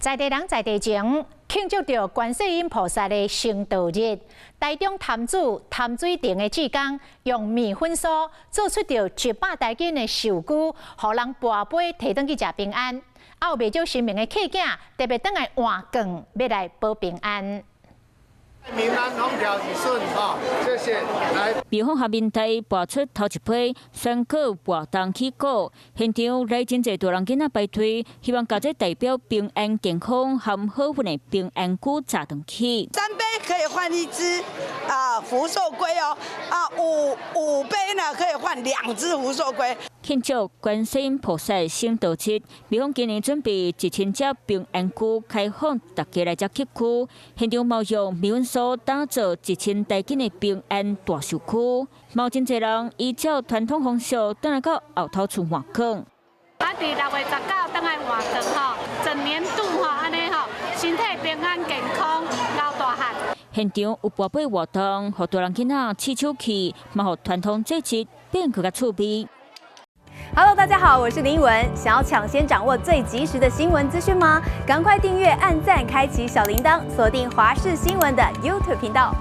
在地人在地情，慶祝著觀世音菩薩的成道日。台中潭子潭水亭的志工用麵粉酥做出著100台斤的壽龜，予人跋杯提轉去食平安。啊，有袂少神明的客囝特別轉來換券，欲來保平安。平安風調雨順，哈，謝謝。來，廟方下面台跋出頭一批宣告活動起鼓，現場來真濟大人囡仔排隊，希望共這代表平安健康和好運的平安龜食轉去。三杯可以換一隻啊福壽龜哦，啊五杯呢可以換兩隻福壽龜。慶祝觀世音菩薩成道日，廟方今年準備1000隻平安龜開放，大家來遮吸蛆。現場嘛用麵粉酥打造1000台斤的平安大壽龜，嘛有真濟人依照傳統方式，轉來到後頭厝換券。啊，佇6月19轉來換券吼，整年度吼按呢吼，身體平安健康，𠢕大漢。現場有跋杯活動，予大人囡仔試手氣，嘛予傳統節日變閣較趣味。 Hello，大家好，我是林文。想要搶先掌握最及時的新聞資訊嗎？趕快訂閱、按讚、開啟小鈴鐺，鎖定華視新聞的 YouTube 頻道。